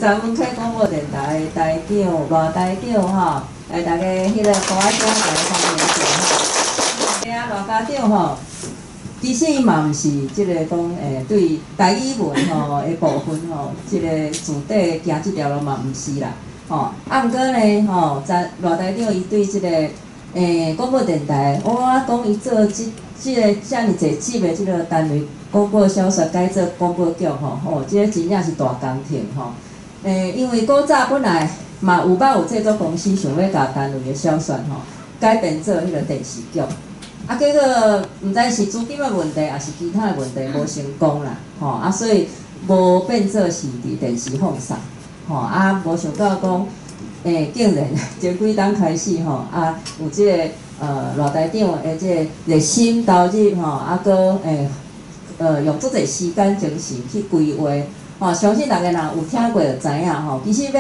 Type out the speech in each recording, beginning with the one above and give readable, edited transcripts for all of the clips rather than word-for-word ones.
咱文溪廣播電臺的台長賴台長吼，來大家彼个鼓仔聲來歡迎一下吼。嘿啊，賴家長吼，其實伊嘛毋是這个講對台語文吼的部分吼，這个自底行這條路嘛毋是啦，吼。啊，毋過呢吼，在賴台長伊對這个廣播電臺，我講伊做這個遮爾濟集的這个單位廣播小說改做廣播劇吼，吼，這個真正是大工程吼。因為古早本來嘛有捌有製作公司想欲共單位的小說吼改編做彼个電視劇，啊，結果毋知是資金的問題，抑是其他的問題無成功啦，吼，啊，所以無變做是佇電視放送，吼，啊，無想到講，竟然前幾冬開始吼，啊，有這個賴台長的這个熱心投入吼，啊，閣用足濟時間精神去規劃，吼，相信大家若有聽過就知影吼。其實欲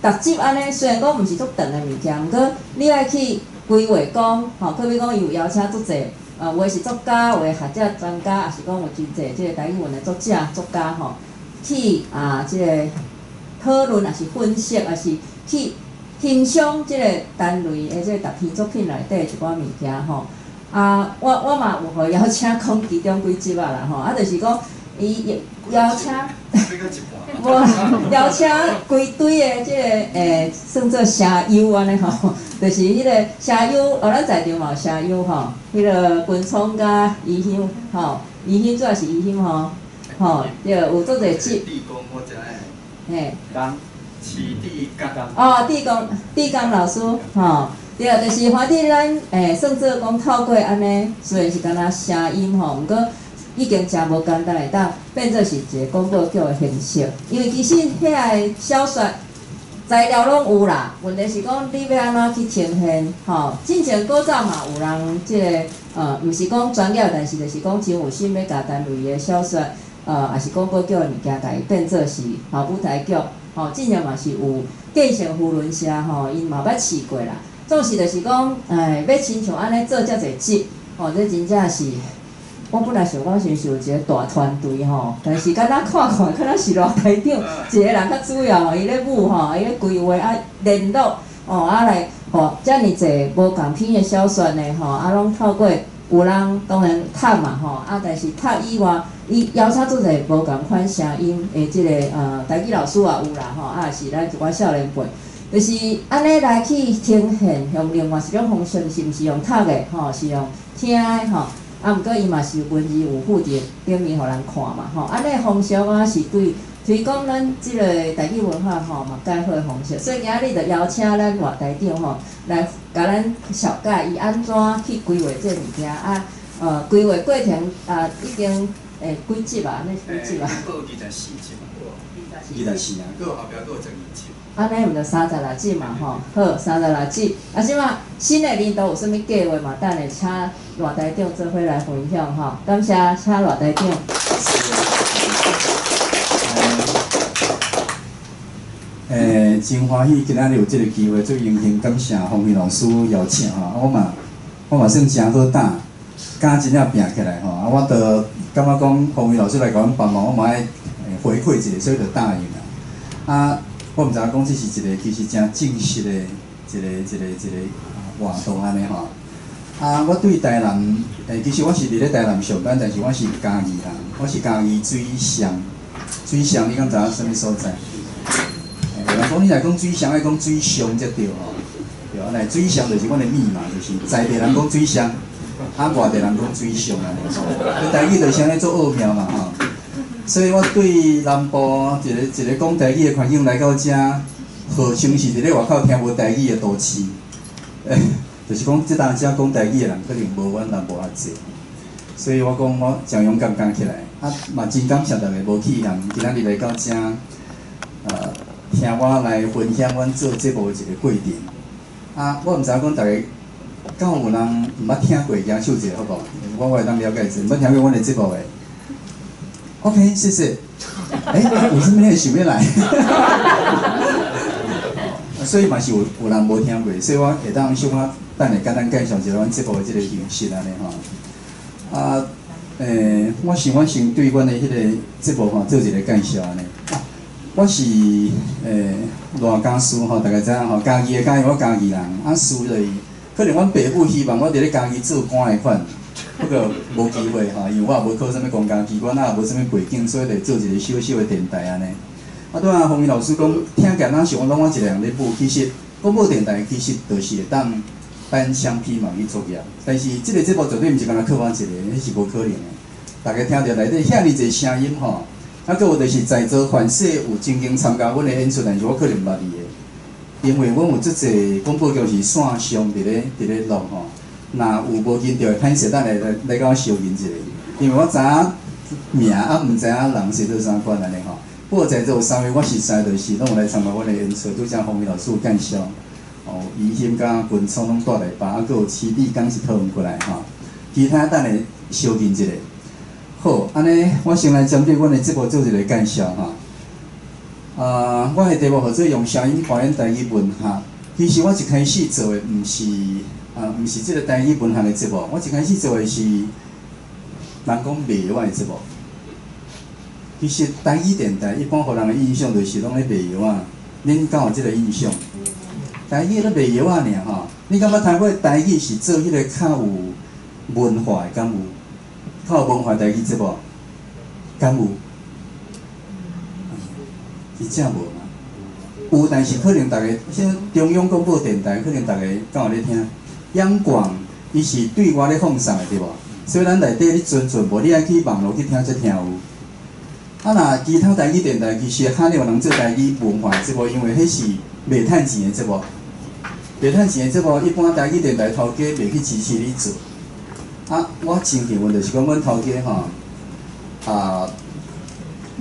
逐集按呢，雖然講毋是足長的物件，毋過你愛去規劃講，吼，好比講伊有邀請足濟，有的是作家，有的學者專家，抑是講有真濟這个台語文的作者作家吼，去啊這個討論，抑是分析，抑是去欣賞這個單位的這個逐篇作品內底一寡物件吼。啊，我嘛有予邀請講其中幾集啊啦吼，啊，就是講伊邀請，無邀請規堆的這個算做聲優按呢吼，就是彼个聲優，哦，咱在場嘛有聲優吼，彼个君聰佮怡香吼，怡香主要是怡香吼，吼，對，有足濟集。嘿。哦，志剛，志剛老師，吼。對，就是反正咱算做講透過按呢，雖然是敢若聲音吼，毋過已經誠無簡單會當變做是一个廣播劇的形式。因為其實遐个小說材料攏有啦，問題是講你欲按怎去呈現吼。進前古早嘛有人這个毋是講專業，但是就是講真有心欲共單位的小說，抑是廣播劇的物件，共伊變做是吼舞台劇，吼。進前嘛是有建成扶輪社吼，𪜶嘛捌試過啦。總是就是講，欲親像按呢做遮濟集，吼，這真正是，我本來想講是毋是有一个大團隊吼，但是敢若看看，敢若是賴台長一个人較主要吼，伊咧舞吼，伊咧規劃啊聯絡，哦啊來，吼，遮爾濟無仝篇的小說呢，吼，啊攏透過有人當然讀嘛，吼，啊但是讀以外，伊邀請足濟無仝款聲音的這个台語老師也有啦，吼，啊也是咱一寡少年輩。就是按呢來去呈現，用另外一種方式，是毋是用讀的吼，是用聽的吼。啊，毋過伊嘛是文字有附佇頂面予人看嘛吼。按呢方式我是對推廣咱這个台語文化吼嘛較好的方式。所以今仔日就邀請咱賴台長吼來共咱紹介伊按怎去規劃這个物件啊，規劃過程啊已經幾集啊？按呢幾集啊？ 24集。24啊，閣有後壁閣有12集。按呢毋就36集嘛吼，好，三十六集。啊，這馬新的年度有啥物計劃嘛？等下請賴台長做伙來分享吼。感謝，請賴台長。真歡喜今仔日有這个機會，最榮幸感謝馮輝老師邀請吼。啊，我嘛算誠好膽，敢真正拚起來吼。啊，我都感覺講馮輝老師來共阮幫忙，我嘛愛回饋一下，所以就答應啦。啊，我毋知影講這是一个其實誠正式的一個活動按呢吼。啊，我對台南，其實我是佇咧台南上班，但是我是嘉義人，我是嘉義水上，水上你敢知影啥物所在？有人講你若講水上，愛講水上才對吼。對啊，來水上就是阮的密碼，就是在地人講水上，啊外地人講水上按呢。台語就是按呢做奧妙嘛吼。所以我對南部一个一个講台語的環境來到遮，號稱是佇咧外口聽無台語的都市，就是講這當遮講台語的人可能無阮南部較濟，所以我講我誠勇敢敢起來，啊嘛真感謝大家無棄嫌，今仔日來到遮，聽我來分享阮做節目的一個過程。啊，我毋知影講大家敢有人毋捌聽過，舉手者好無？我會當了解者，毋捌聽過阮的節目的。OK，謝謝。欸，有啥物你想欲來？所以嘛是有人無聽過，所以我會當小可等下簡單介紹一下阮節目的這个形式按呢吼。啊，我想我先對阮的彼个節目吼做一个介紹按呢。啊，我是賴家樹吼，大家知影吼，嘉義的嘉義，我嘉義人，啊樹就是可能阮爸母希望我佇咧嘉義做官的款，不過無機會吼，因為我也無考啥物公家機關，啊也無啥物背景，所以就做一個小小的電台按呢。啊，拄仔馮老師講，聽起來若像攏我一個人咧舞，其實廣播電台其實就是會當單槍匹馬去作業，但是這個節目絕對毋是干焦靠我一個，彼是無可能的。大家聽著內底遐爾濟聲音吼，啊，閣有就是在座凡勢有曾經參加阮的演出，但是我可能毋捌伊的，因為阮有足濟廣播劇是線上佇咧錄吼，若有無認著會歹勢，等下來共我相認一下，因為我知影名啊，毋知影人是做啥款按呢吼。不過在座有三位，我實在就是攏有來參加阮的演出，拄才馮老師有介紹，哦，怡興佮文聰攏蹛台北，啊，閣有齊立剛是桃園過來吼，其他等下相認一下。好，按呢，我先來針對阮的節目做一個介紹吼。啊，我的題目號做用聲音表演台語文學。其實我一開始做的毋是啊，毋是這個台語文學的節目，我一開始做的是人講賣藥的節目。其實台語電台一般予人的印象就是攏咧賣藥仔，恁敢有這個印象？台語咧賣藥仔爾吼，你感覺聽過台語是做彼個較有文化的，敢有？較有文化台語節目，敢有？真正無嘛？有，但是可能逐家像中央廣播電台，可能逐家敢有咧聽？央廣伊是對外咧放送的，對無？所以咱內底你存存無，你愛去網路去聽才聽有。啊，若其他台語電台其實較少人做台語文化節目，因為彼是袂趁錢的節目，袂趁錢的節目，一般台語電台頭家袂去支持你做。啊，我真幸運，就是講阮頭家吼，啊，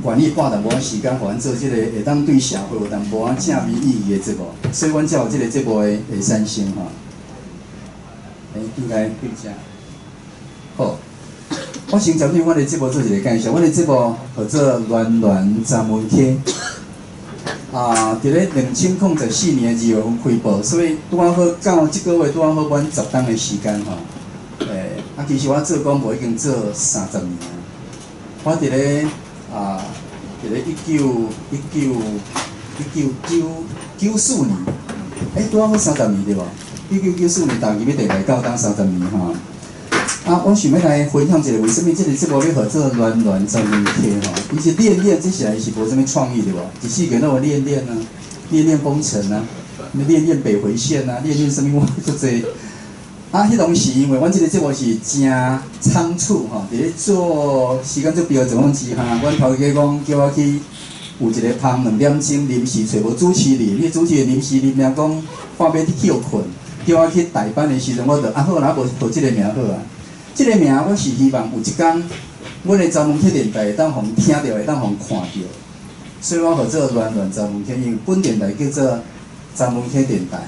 願意撥淡薄仔時間，予阮做這個會當對社會有淡薄仔正面意義的節目，所以阮才有這個節目的產生吼。欸，應該對遮。好，我先針對阮的節目做一個介紹。阮的節目號做戀戀閘門溪。啊，佇咧2014年2月份開播，所以拄仔好到這個月拄仔好滿10冬的時間吼。啊，其實我做廣播已經做30年啊。我佇咧1994年，欸，拄仔好三十年對無？1994年踏入去電台到今三十年吼。啊，我想欲來分享一下，為啥物這個節目欲號做戀戀閘門溪吼？其實戀戀這是是無啥物創意對無？一世間攏有戀戀啊，戀戀風塵啊，戀戀北迴線啊，戀戀啥物我足濟。啊，彼當時因為阮這個節目是誠倉促吼，佇咧做時間做標狀況之下，阮頭家講叫我去有一個棚2點鐘臨時揣無主持人，彼主持人臨時任命講半暝去歇睏，叫我去代班的時陣，我就啊好啦，無號這個名好啊。這個名我是希望有一工，阮的閘門溪電台會當予聽著，會當予看著，所以我號做戀戀閘門溪，因為本電台叫做閘門溪電台。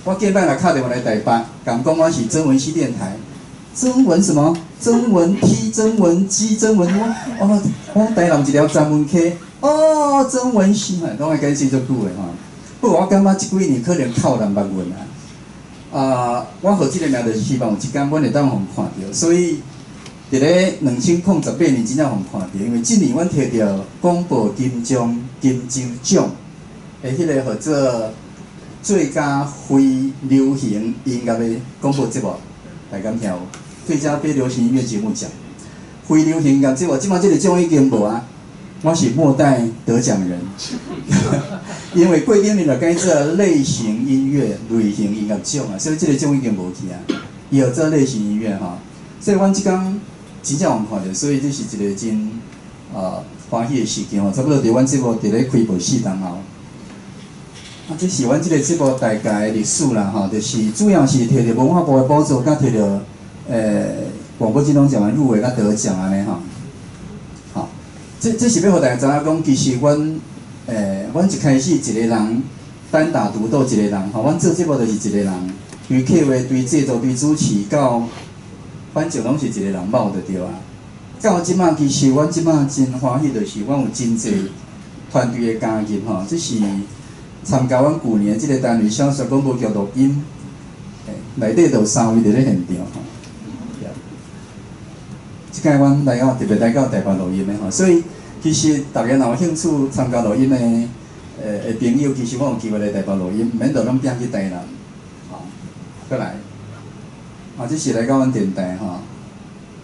我過擺若敲電話來台北，共講我是曾文溪電台，曾文什麼？曾文 T、曾文 G、曾文我我台南一條閘門溪，哦，曾文溪，攏愛解釋足久的吼。不過我感覺這幾年可能較有人捌阮啊。啊，我號這個名就是希望有一工阮會當予看著，所以佇咧2018年真正予看著，因為這年阮摕著廣播金鐘金鐘獎的彼個號做最佳非流行音樂的廣播節目，大家敢聽有？最佳非流行音樂節目獎，非流行音樂節目，這馬這個獎已經無啊，我是末代得獎人，因為過頂年就改做類型音樂類型音樂獎啊，所以這個獎已經無去啊。伊號做類型音樂吼，所以阮這工真正予看著，所以這是一個真歡喜的事件吼，差不多佇阮節目佇咧開播四冬後。啊，這是阮這個節目大概的歷史啦吼，就是主要是摕著文化部的補助，佮摕著廣播金鐘獎的入圍佮得獎按呢吼。好，這是欲予大家知影講，其實阮一開始一個人單打獨鬥一個人吼，阮做節目就是一個人，對策劃、對製作、對主持到，反正攏是一個人冒就對啊。到這馬其實阮這馬真歡喜，就是阮有真濟團隊的加入吼，這是參加阮舊年這個單位小說廣播劇錄音，內底就有三位佇咧現場吼。這擺阮來到特別來到台北錄音的吼，所以其實大家若有興趣參加錄音的朋友，其實我有機會來台北錄音，毋免就攏摒去台南，吼，閣來，啊，這是來到阮電台吼，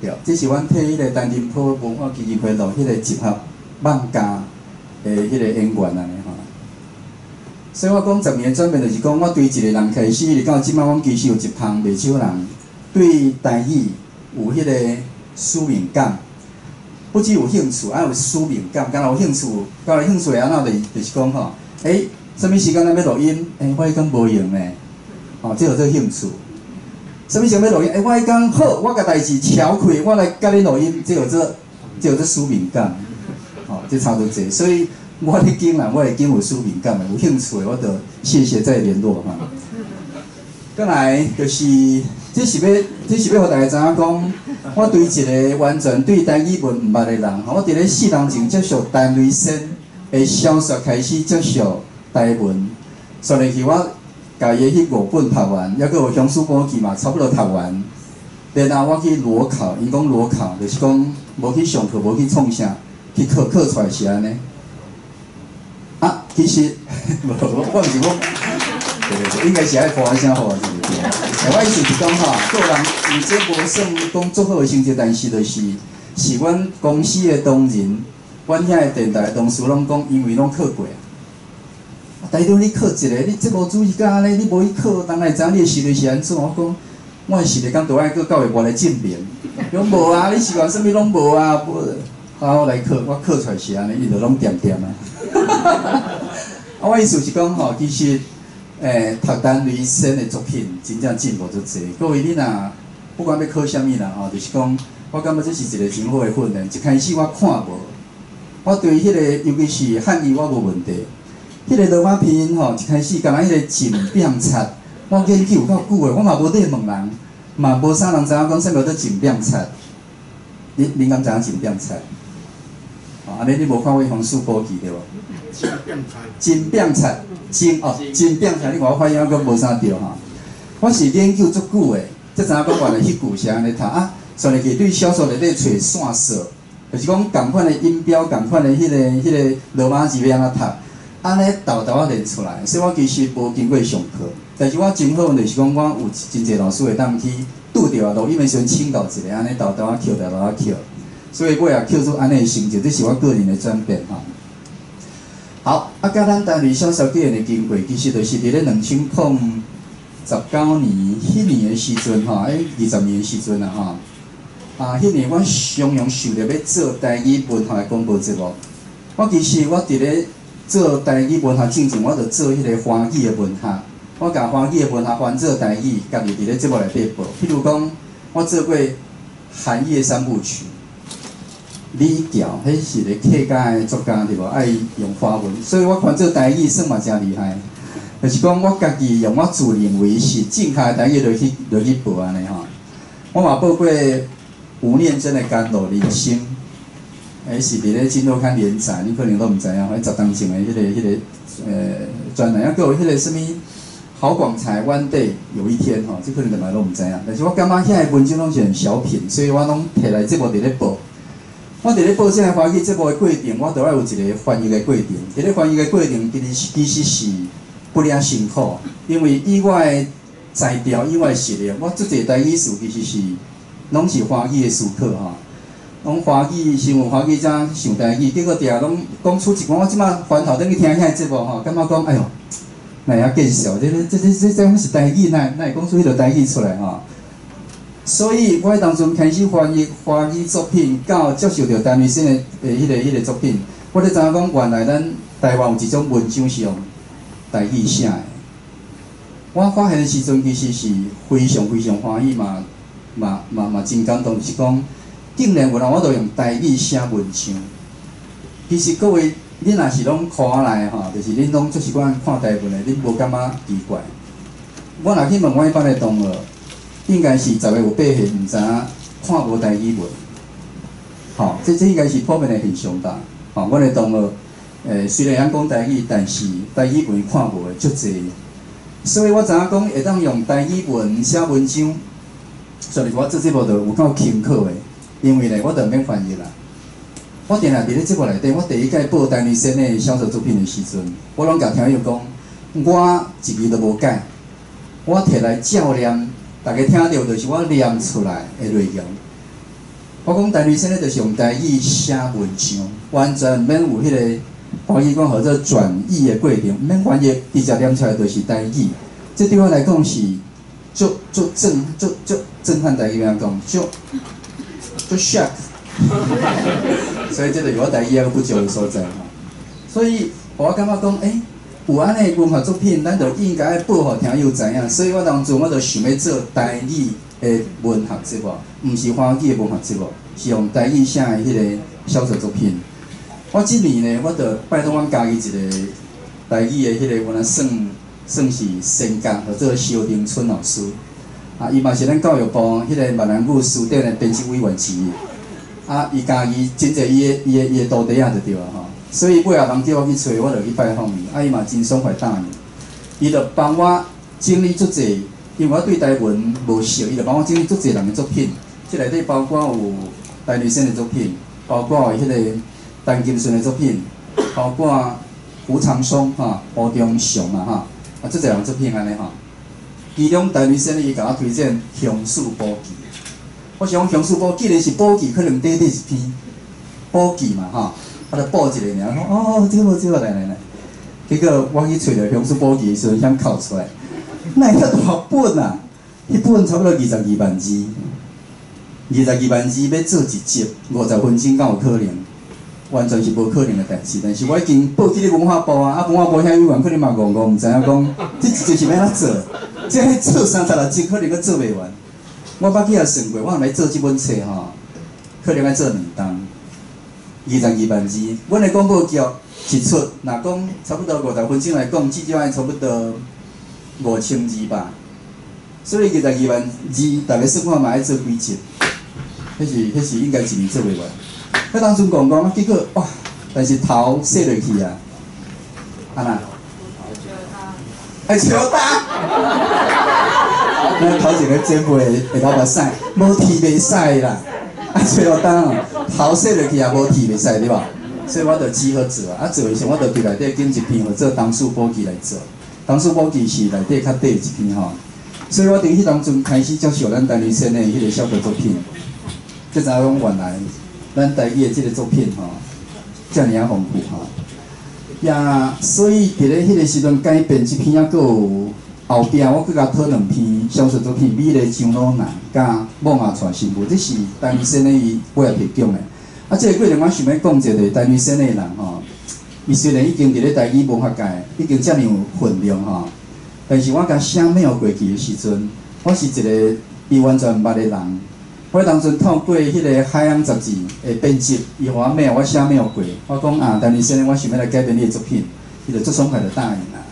對，這是阮替彼個陳澄波文化基金會錄彼個集合網家的彼個演員按呢吼。所以我講10年的轉變，就是講我對一個人開始，一直到這擺，阮其實有一項袂少人對台語有彼個使命感。不只有興趣，還有使命感。敢若有興趣，敢若有興趣會按怎？就是講吼，欸，啥物時間咱欲錄音？欸，我彼工無閒呢，吼，這叫做興趣。啥物時間欲錄音？欸，我彼工好，我共代誌撨開，我來共你錄音，這叫做使命感。吼，這差足濟。所以我咧揀人，我會揀有使命感的，有興趣的，我就謝謝再聯絡哈。閣來就是，這是欲予大家知影講，我對一個完全對台語文毋捌的人，我佇咧4年前接觸陳雷仙的小說開始接觸台文，算落去我共伊彼五本讀完，猶閣有鄉書簿記嘛，差不多讀完。然後我去裸考，𪜶講裸考就是講無去上課，無去創啥，去考考出來是按呢。啊，其實無，我毋是講，對對對，應該是愛呼聲好，是毋是？我意思是講吼，個人有這無算講足好的成績，但是就是是阮公司的同仁，阮遐的電台的同事攏講，因為攏考過啊。台長你考一個，你節目主持甲按呢，你無去考，人會知影你的實力是按怎？我講，我的實力敢著愛閣到會外來證明。伊講無啊，你是講啥物攏無啊？無，好好來考，我考出來是按呢，伊就攏恬恬啊。啊，我意思是講吼，其實。讀陳雷仙的作品真正進步足濟。各位，你若不管欲考啥物啦吼，就是講，我感覺這是一個真好的訓練。一開始我看無，我對彼個尤其是漢語我無問題。彼個羅馬拼音吼，一開始敢若彼個井變擦，我研究有夠久的，我嘛無咧問人，嘛無啥人知影講啥物叫做井變擦。恁敢知影井變擦？哦，按呢你無看過紅書簿記對無？井變擦。真哦，真變出來，你看我發音閣無啥對吼。我是研究足久的，才知影講原來彼句是按呢讀啊。算落去對小說內底揣線索，就是講仝款的音標，仝款的彼個羅馬字欲按怎讀，按呢沓沓仔練出來。所以我其實無經過上課，但是我真好就是講我有真濟老師會當去拄著啊，錄音的時陣請教一下，按呢沓沓仔抾，沓沓仔抾，所以尾也抾出按呢的成就，這是我個人的轉變吼。好，啊，佮咱陳雷小說個人的經過，其實就是佇咧2019年彼年的時陣吼，欸，20年的時陣啊吼，啊，彼年我常常想著欲做台語文學的廣播節目。我其實我佇咧做台語文學進前，我就做彼個華語的文學。我共華語的文學翻做台語，家己佇咧節目內底播。譬如講，我做過韓愈的三部曲。李喬，彼是一個客家的作家對無？愛用華文，所以我翻做台語算嘛誠厲害。就是講我家己用我自認為是正確的台語落去報按呢吼。我嘛報過吳念真的《甘露人生》，彼是佇咧《今周刊》連載，你可能攏毋知影，彼10冬前的彼個專欄，猶閣有彼個啥物郝廣才 One Day 有一天吼，這可能就嘛攏毋知影。但是我感覺遐个文章攏是很小品，所以我攏提來節目佇咧報。我佇咧報這個華語節目的過程，我著愛有一個翻譯的過程。佇咧翻譯的過程，其實是不領辛苦，因為以我的才調，以我的實力，我足濟台語詞其實是攏是華語的思考吼，攏華語新聞華語才想台語，結果定攏講出一寡。我這擺翻頭轉去聽遐個節目吼，感覺講哎喲，哪會曉見笑？這攏是台語，哪會講出彼个台語出來吼？所以我彼當陣開始翻譯華語作品，到接受著陳雷仙的彼個作品，我才知影講原來咱台灣有一種文章是用台語寫的。我發現的時陣，其實是非常非常歡喜嘛，嘛真感動，就是講竟然有人我都用台語寫文章。其實各位，恁若是攏看來吼，就是恁攏足習慣看台文的，恁無感覺奇怪。我若去問阮彼班的同學，應該是10個有8個毋知影看無台語文，吼，這應該是普遍的現象吧。吼，阮的同學，雖然會曉講台語，但是台語文看無的足濟。所以我知影講會當用台語文寫文章，所以我做節目就有夠輕巧的，因為咧我就毋免翻譯啦。我定定佇咧節目內底，我第一擺報陳雷先的小說作品的時陣，我攏共聽友講，我一字都無改，我摕來照念，逐家聽著就是我念出來的內容。我講陳雷先就是用台語寫文章，完全毋免有彼个華語講號做轉譯的過程，毋免翻譯，直接念出來就是台語。這對我來講是足足震足足震撼，台語按怎講，足足 shock。所以這就是我台語猶閣不足的所在吼。所以我感覺講，有按呢文學作品，咱就應該愛報予聽友知影。所以我當陣我就想欲做台語的文學節目，毋是華語的文學節目，是用台語寫的彼个小說作品。我這年呢，我就拜託阮家己一个台語的彼个，原來算是先覺，叫做蕭丁春老師。啊，伊嘛是咱教育部彼个閩南語辭典的編輯委員之一。啊，伊家己真濟伊的徒弟仔就對啊吼。所以尾後人叫我去揣，我就去拜訪伊。啊，伊嘛真爽快答應。伊就幫我整理足濟，因為我對台文無熟，伊就幫我整理足濟人的作品。這內底包括有陳雷先的作品，包括有彼個陳金順的作品，包括胡長松吼、胡忠雄嘛吼，啊，足濟人作品按呢吼。其中陳雷先伊共我推薦《鄉事簿記》。我想講《鄉事簿記》既然是簿記，可能短短一篇簿記嘛吼，啊，就報一个爾，講哦，這個這個來來來。結果我去揣著《鄉事簿記》的時陣，遐哭出來，哪會遐大本啊？彼本差不多二十二萬字，二十二萬字欲做一集，50分鐘敢有可能？完全是無可能的代誌。但是我已經報去咧文化部啊，啊文化部遐委員可能嘛戇戇，毋知影講，這一集是欲按怎做？這做36集可能閣做袂完。我捌去遐算過，我若欲做這本冊吼，可能愛做2冬，二十二萬字。阮的廣播劇一出，若講差不多50分鐘來講，至少愛差不多5000字吧。所以二十二萬字，逐家算看嘛愛做幾集？彼是應該一年做袂完。彼當陣講講，結果哇！但是頭洗落去啊，按怎？愛笑焦。咱頭前個前輩會流目屎，無剃袂使啦，愛吹落焦哦，頭洗落去也無剃袂使對無？所以我就只好做啊，做的時陣我就佇內底揀一篇，號做《當事簿記》來做，《當事簿記》是內底較短一篇吼。所以我佇彼當陣開始接受咱陳雷先的彼个小說作品，才知影講原來咱台語的這个作品吼，遮爾仔豐富吼。也所以佇咧彼个時陣改編這篇，猶閣有後壁我閣共討兩篇小說作品，《美麗張老男》佮《某阿娶新婦》，這是陳雷先的伊尾仔提供的。啊，這个過程我想欲講一个陳雷先的人吼，伊雖然已經佇咧台語文學界已經遮爾有分量吼，但是我共寫 mail 過去的時陣，我是一個伊完全毋捌的人。我當陣透過彼个海洋雜誌的編輯，伊予我 mail，我寫 mail 過，我講啊，陳雷先，我想欲來改編你的作品，伊就足爽快就答應啦。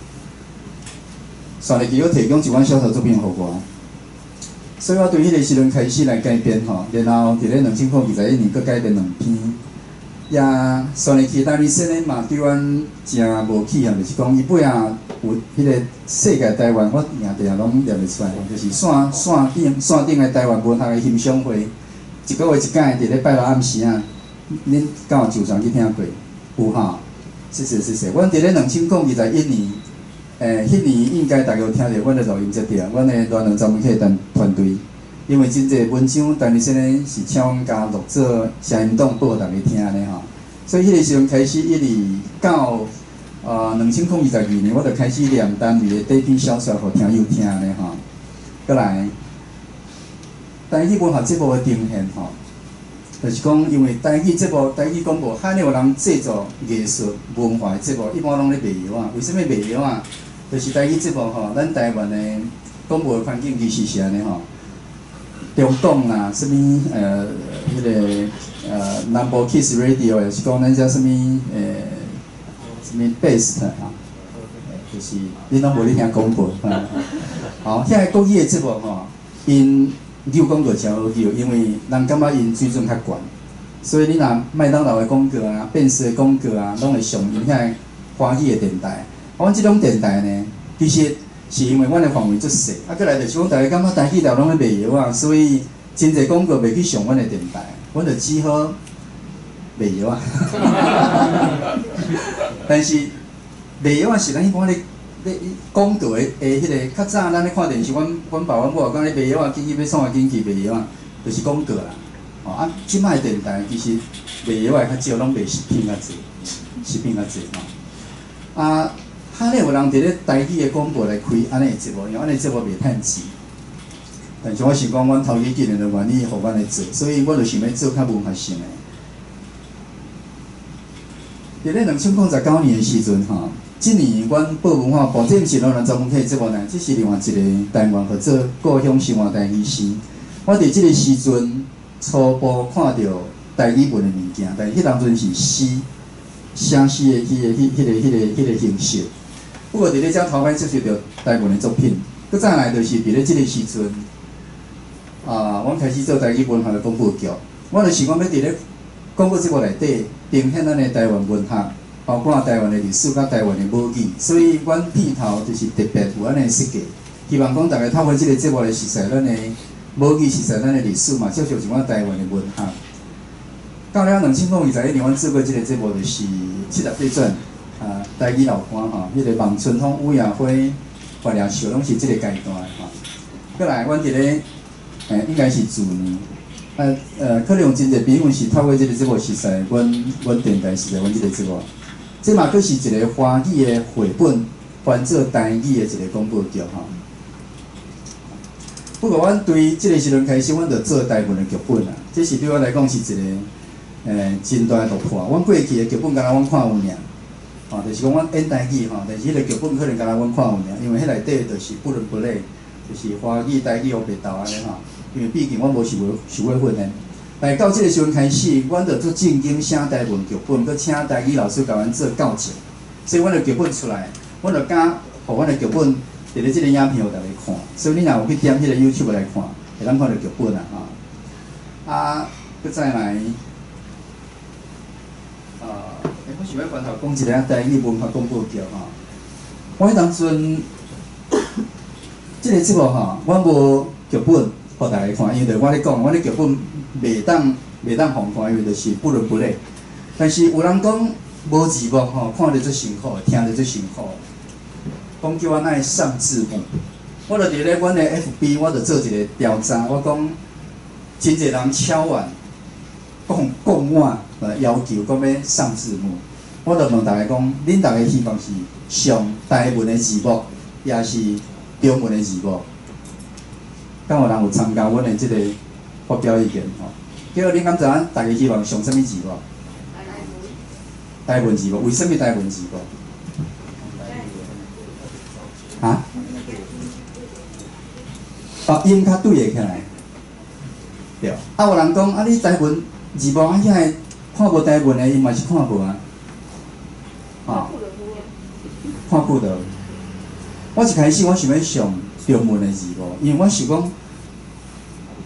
煞入去閣提供一款小說作品予我，所以我對彼个時陣開始來改編吼，然後佇咧2021年閣改編兩篇，也煞入去陳雷先的嘛對阮誠無契合，就是講伊尾仔有彼个世界台灣，我名定攏念袂出來，就是線頂的台灣文學的欣賞會，一個月一擺佇咧拜六暗時啊，恁敢有上船去聽過？有吼？謝謝謝謝，阮佇咧2021年。彼年應該逐家有聽著阮的錄音節目，阮的亂倫專門客團團隊，因為真濟文章，陳雷先生是請阮家錄做聲音檔播予逐家聽按呢吼，所以彼个時陣開始一直到2022年，我就開始念陳雷的短篇小說予聽友聽按呢吼。閣來，台語文學節目的呈現吼，就是講因為台語節目、台語廣播，罕有人製作藝術文化的節目，一般攏咧賣藥仔。為啥物賣藥仔？就是台語節目吼，咱台灣的廣播的環境其實是按呢吼，中廣啦，啥物彼个南部 Kiss Radio，抑是講咱遮啥物啥物 Best 啊，就是恁攏無咧聽廣播，好，遐个國語的節目吼，𪜶扭廣告誠好扭，因為人感覺𪜶水準較懸，所以你若麥當勞的廣告啊、變色的廣告啊，攏會上𪜶遐个華語的電台。阮這種電台呢，其實是因為阮的範圍足細，啊，閣來就是講，逐家感覺台語台攏咧賣藥仔，所以真濟廣告袂去上阮的電台，阮就只好賣賣藥仔。但是賣藥仔是咱彼款咧咧廣告的的彼个，較早咱咧看電視，阮爸阮母講咧賣藥仔，緊去欲創啊，緊去賣藥仔，就是廣告啦。吼啊，這擺的電台其實賣藥仔較少，攏賣食品較濟，食品較濟吼。啊，哈咧有人佇咧台語的廣播來開按呢的節目，因為按呢節目袂趁錢。但是我想講，阮頭家既然就願意予阮來做，所以我就想欲做較文學性的。佇咧2019年的時陣吼，這年阮報文化部，這毋是咱專門去節目呢，這是另外一個單元，叫做故鄉生活台語詩。我佇這個時陣初步看著台語文的物件，但是彼當陣是詩，寫詩的彼個形式。不過佇咧遮頭擺接受著台文的作品，閣再來就是佇咧這個時陣，啊，阮開始做台語文學的廣播劇，我就想講欲佇咧廣播節目內底呈現咱的台灣文學，包括台灣的歷史佮台灣的母語，所以阮片頭就是特別有按呢設計，希望講逐家透過這個節目來熟悉咱的母語，熟悉咱的歷史嘛，接受一寡台灣的文學。到了2021年，阮做過這個節目就是七十八轉啊，台語老歌吼，彼個望春風、雨夜花、白掠樹，攏是這個階段的吼。閣來，阮佇咧應該是去年，啊可能有真濟朋友是透過這個節目熟悉阮電台，熟悉阮這個節目。這嘛閣是一個華語的繪本翻做台語的一個廣播劇吼。不過，阮對這個時陣開始，阮就做台文的劇本啊。這是對我來講是一個真大的突破。阮過去的劇本敢若阮看有爾，吼，就是講阮演台語吼，但是彼個劇本可能敢若阮看有爾，因為彼內底就是不倫不類，就是華語、台語烏白鬥按呢吼。因為畢竟阮無受過訓練。但是到這個時陣開始，阮就做正經寫台文劇本，閣請台語老師共阮做教程，所以阮的劇本出來，阮就敢予阮的劇本佇咧這個影片予逐家看。所以你若有去點彼個 YouTube 來看，會當看著劇本啊吼。啊，閣再來，我想欲關頭講一个台語文化廣播劇吼。我彼當陣，這個節目吼，阮無劇本予逐家看，因為我咧講，阮咧劇本袂當予看，因為就是不倫不類。但是有人講無字幕吼，看著足辛苦，聽著足辛苦。講叫阮愛上字幕，我就佇咧阮的 FB，我就做一個調查，我講真濟人敲碗，講講我要求講欲上字幕，我就問逐家講，恁逐家希望是上台文的字幕，抑是中文的字幕？敢有人有參加阮的這個發表意見吼？結果恁敢知影逐家希望上啥物字幕？台文字幕，為啥物台文字幕？啊？哦，音較對會起來。對。啊，有人講啊，你台文字幕啊，遐个看無台文的，伊嘛是看無啊。吼，看久著。我一開始我想欲上中文的字幕，因為我想講，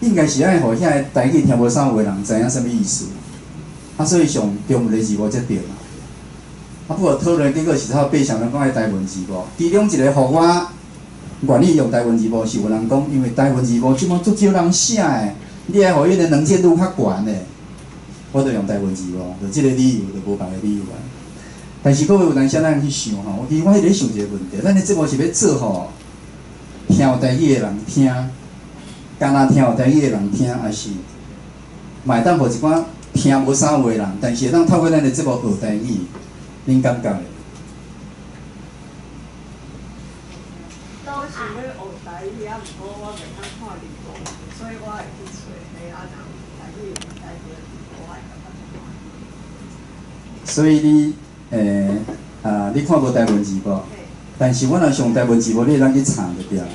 應該是愛予遐个台語聽無啥話的人知影啥物意思。啊，所以上中文的字幕才對嘛。啊，不過討論結果是差八成人講愛台文字幕，其中一個予我願意用台文字幕是有人講，因為台文字幕這馬足少人寫的，你愛予伊的能見度較懸的，我就用台文字幕，就這個理由就無別个理由啊。但是閣有當時咱去想吼，我其實我彼咧想一個問題，咱的節目是欲做予聽有台語的人聽，敢若聽有台語的人聽，抑是嘛會當予一寡聽無啥話的人，但是會當透過咱的節目學台語，恁感覺咧？我想欲學台語，啊，毋過我袂曉看字幕，所以我會去揣彼啊，若有台語、台語的字幕，我會感覺較歡喜。所以你，啊，你看無台文字幕，但是我若上台文字幕，你會當去查就對了。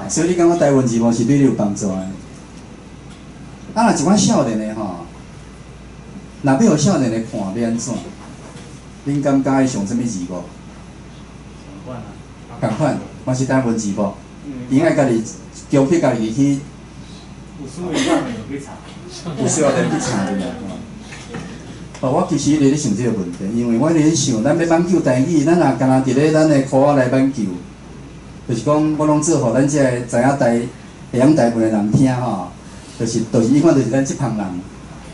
所以你感覺台文字幕是對你有幫助的。啊，若一寡少年的吼，若欲予少年的看，欲按怎？恁感覺愛上啥物字幕？仝款，嘛是台文字幕。伊愛家己強迫家己去。有需要就去查。有需要就去查對無？哦，我其實一直咧想這個問題，因為我一直咧想，咱欲挽救台語，咱若敢若佇咧咱的箍仔來挽救，就是講我攏做予咱這个知影台會曉台文的人聽吼，就是永遠就是咱這幫人，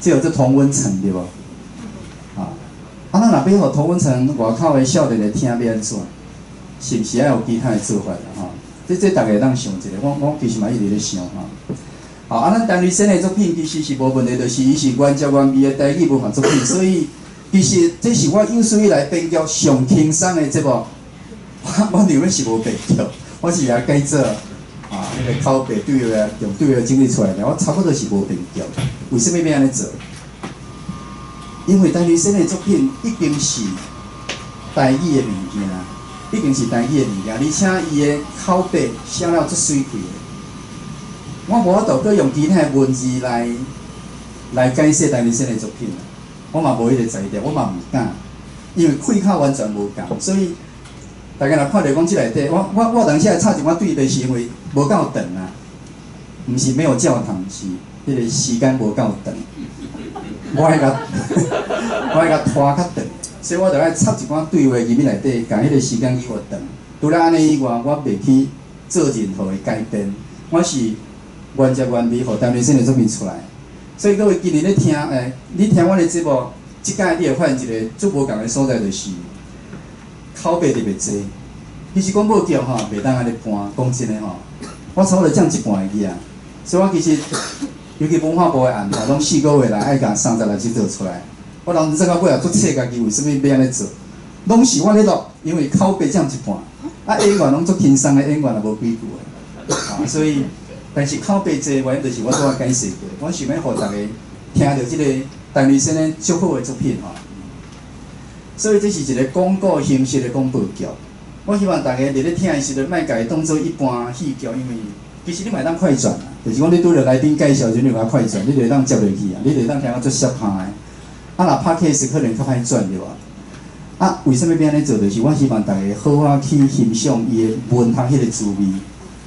這叫做同溫層對無？若欲予同溫層外口的少年的聽，欲按怎？是毋是愛有其他的做法啦？吼，這逐家會當想一下，我其實嘛一直咧想吼。好，啊，咱陳瑞先的作品其實是無問題，就是伊是原汁原味的台語文學作品，所以其實這是我有史以來編劇上輕鬆的節目。我認為是無編劇，我是來改做啊，彼個口白對話用對話整理出來的，我差不多是無編劇。為啥物欲按呢做？因為陳瑞先的作品已經是台語的物件，已經是台語的物件，而且伊的口白寫了足媠氣的。我無法度閣用其他的文字來解釋陳瑞先的作品，我嘛無彼個才調，我嘛毋敢，因為氣口完全無仝，所以大家若看著講這內底，我當時會插一寡對白，是因為無夠長啊，毋是沒有教堂，是彼個時間無夠長，我愛共拖較長，所以我就愛插一寡對話入去內底，共彼個時間去予長。除了按呢以外，我袂去做任何的改變，我是原汁原味，予陳瑞先的作品出來。所以各位今年咧聽，你聽阮的節目，這擺你會發現一個足無仝的所在，就是口白特別濟。其實廣播劇吼，袂當按呢搬，講真的吼，我差不多講一半會去啊。所以我其實，尤其文化部的安排，攏4個月內愛共36集做出來。我當時做到尾也足氣家己，為啥物欲按呢做？攏是我咧錄，因為口白佔一半，啊演員攏足輕鬆的，演員也無幾句的，啊所以，但是口白濟原因就是我拄仔解釋過，我想欲予逐家聽著這個陳瑞先的足好的作品吼。所以這是一個廣告形式的廣播劇。我希望逐家佇咧聽的時陣，莫共伊當做一般戲劇，因為其實你嘛會當快轉啊，就是講你拄著來賓介紹時，你就共快轉，你就會當接落去啊，你就會當聽甲足攝拍的。啊，若拍 case 可能較歹轉對無？啊，為啥物欲按呢做？就是我希望逐家好好去欣賞伊的文學彼個滋味。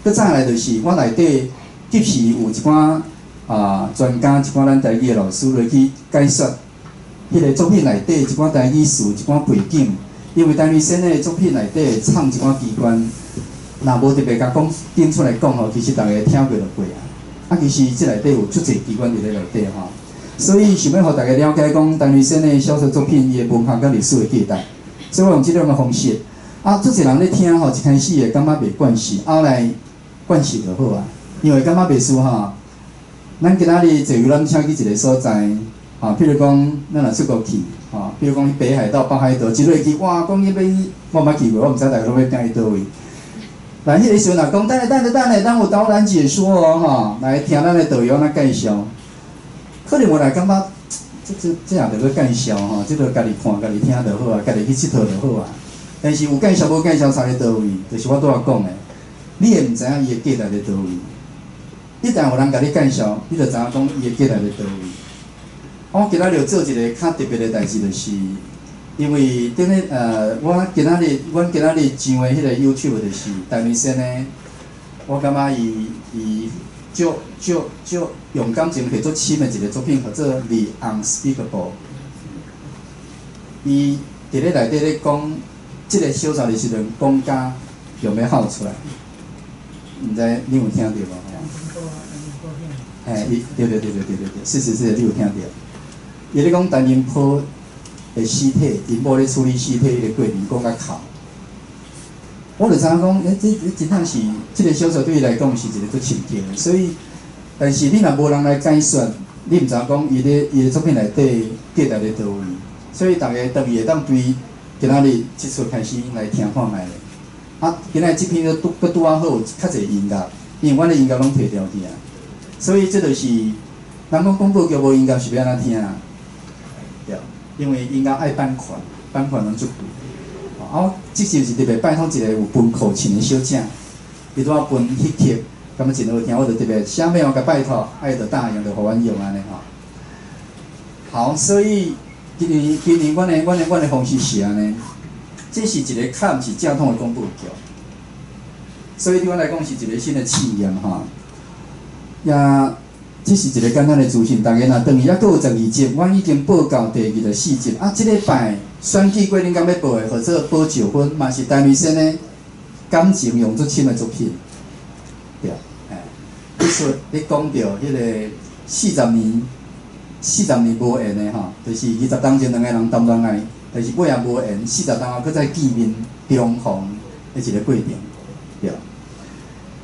閣再來就是我內底及時有一寡啊專家，一寡咱台語的老師落去解說彼個作品內底一寡台語詞、一寡背景。因為陳瑞先的作品內底藏一寡機關，若無特別共講點出來講吼，其實逐家聽過就過啊。啊，其實這內底有足濟機關佇咧內底吼，所以想欲予逐家了解講陳瑞先的小說作品伊的文學佮歷史的價值，所以我用這種的方式。啊，足濟人咧聽吼，一開始會感覺袂慣勢，後來慣勢就好啊。因為感覺袂輸吼，咱今仔日坐遊覽車去一個所在，吼，譬如講，咱若出國去，吼，比如講去北海道、北海道，一落去，哇，講伊欲去，我毋捌去過，我毋知逐家攏欲行去佗位。來，彼個時陣若講，等下等下等下，咱有導覽解說哦，吼，來聽咱的導遊按怎介紹。可能有人感覺，這也著欲介紹吼，這著家己看、家己聽就好啊，家己去𨑨迌就好啊。但是有介紹無介紹差佇佗位，就是我拄仔講的，你會毋知影伊的價值佇佗位。一旦有人共你介紹，你就知影講伊的價值佇佗位。我今仔日做一個較特別的代誌，就是因為頂咧我今仔日阮今仔日上的彼個 YouTube 就是陳瑞先的，我感覺伊足足足用感情摕足深的一個作品，號做《The Unspeakable》。伊佇咧內底咧講，這個小說的時陣講甲用欲哭出來，毋知你有聽著無？嘿，伊對對對對對對對，是是是，你有聽著。伊咧講陳仁波的屍體，𪜶某咧處理屍體彼個過程，講甲哭。我就知影講，這真正是這個小說對伊來講是一個足深刻的，所以，但是你若無人來解說，你毋知影講伊咧伊的作品內底價值佇佗位，所以逐家當伊會當對今仔日這齣開始來聽看覓咧。啊，今仔日這篇閣拄閣拄仔好有較濟音樂，因為阮的音樂攏提掉去啊，所以這就是人講廣播劇無音樂是欲按怎聽啊？對，因為音樂愛版權，版權攏足貴。啊，我這次是特別拜託一個有分口琴的小姐，伊拄仔分彼曲，感覺真好聽，我就特別寫 mail 共拜託，啊伊就答應，就予阮用按呢吼。好，所以今年阮的方式是按呢，這是一個較毋是正統的廣播劇，所以對阮來講是一個新的試驗吼。也，這是一個簡單的資訊，逐家若轉去猶閣有12集，阮已經播到第24集。啊，這禮拜選舉過恁敢欲報的，號做《保九分》，嘛是陳瑞先的感情用足深的作品。對，嘿，你說你講著彼個四十年，四十年無緣的吼，就是20冬前兩個人談戀愛，但是尾仔無緣，40冬後閣再見面重逢的一個過程，對。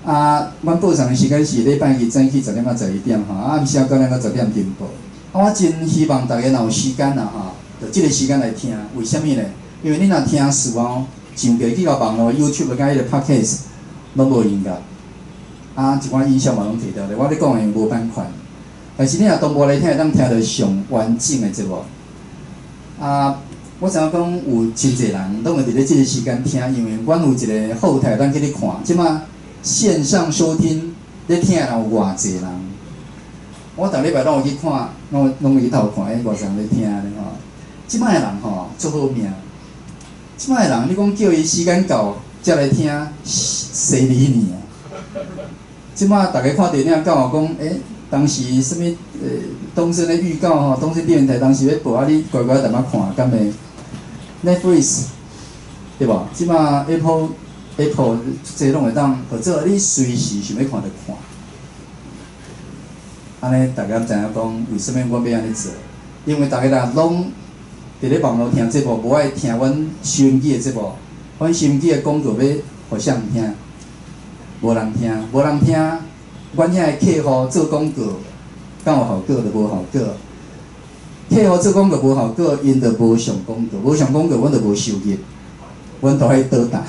啊，阮播送的時間是禮拜日早起10點到11點吼，啊，暗時9點到10點重播。啊，我真希望大家若有時間啦吼，就這個時間來聽。為啥物呢？因為你若聽事後上過去到網路 YouTube 佮彼個 Podcast 攏無音樂，啊，一寡音效嘛攏提掉咧。我咧講的無版權，但是你若同步來聽，會當聽著上完整的節目。啊，我知影講有真濟人攏會佇咧這個時間聽，因為阮有一個後台當去咧看，這馬線上收聽咧聽的人有偌濟人。我逐禮拜攏有去看，攏會去偷看，欸，偌濟人咧聽咧吼。這擺的人吼，足好命。這擺的人，你講叫伊時間到才來聽，誰理你啊？這擺逐家看電影到講，欸，當時啥物東森的預告吼，東森電視台當時咧播啊，你乖乖踮仔看，敢會？Netflix 對無？這擺 Apple 這攏會當，或者你隨時想欲看就看。按呢，大家知影講為啥物阮欲按呢做？因為逐家若攏佇咧網路聽節目，無愛聽阮收音機的節目，阮收音機的廣告欲予誰聽？無人聽，無人聽，阮遐的客戶做廣告，敢有效果就無效果。客戶做廣告無效果，𪜶就無上廣告，無上廣告，阮就無收入，阮都愛倒彈。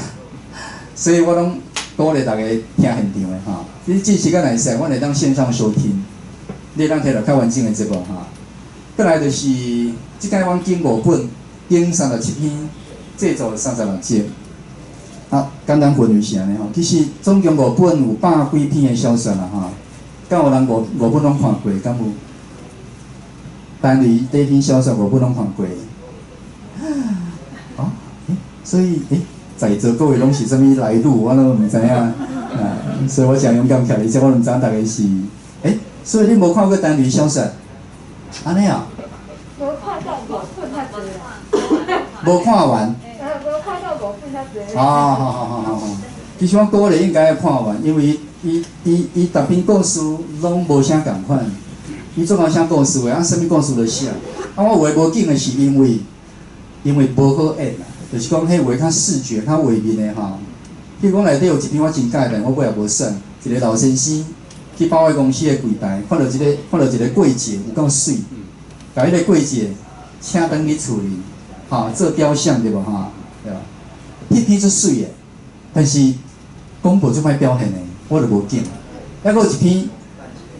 所以我攏鼓勵大家聽現場的吼。你這時間來使，阮會當線上收聽，你會當聽著較完整的節目吼。過來就是，這擺阮揀五本，揀37篇，製作36集。啊，簡單分類是按呢吼。其實總共五本有百幾篇的小說啦吼。敢有人五本攏看過？敢有？單裡短篇小說五本攏看過？哦，欸，所以欸，在座各位攏是啥物來路，我攏毋知影。啊，所以我誠勇敢徛佇遮，我毋知影大家是，欸，所以你無看過單裡小說？按呢啊？無看到五本較濟啦。無看完。無看到五本較濟。哦，好好好好好。其實我鼓勵應該愛看完，因為伊逐篇故事攏無啥仝款，伊總愛寫故事的，啊，啥物故事都寫。啊，我有的無揀的是因為無好演啦，就是講彼話較視覺、較畫面的吼。比如講內底有一篇我真佮意，但我尾也無選。一個老先生去百貨公司的櫃台，看著一個櫃姐有夠媠，共彼個櫃姐請轉去厝裡，吼，做雕像對無吼？對吧？彼篇足媠的，但是廣播足歹表現的，我就無揀。抑閣有一篇，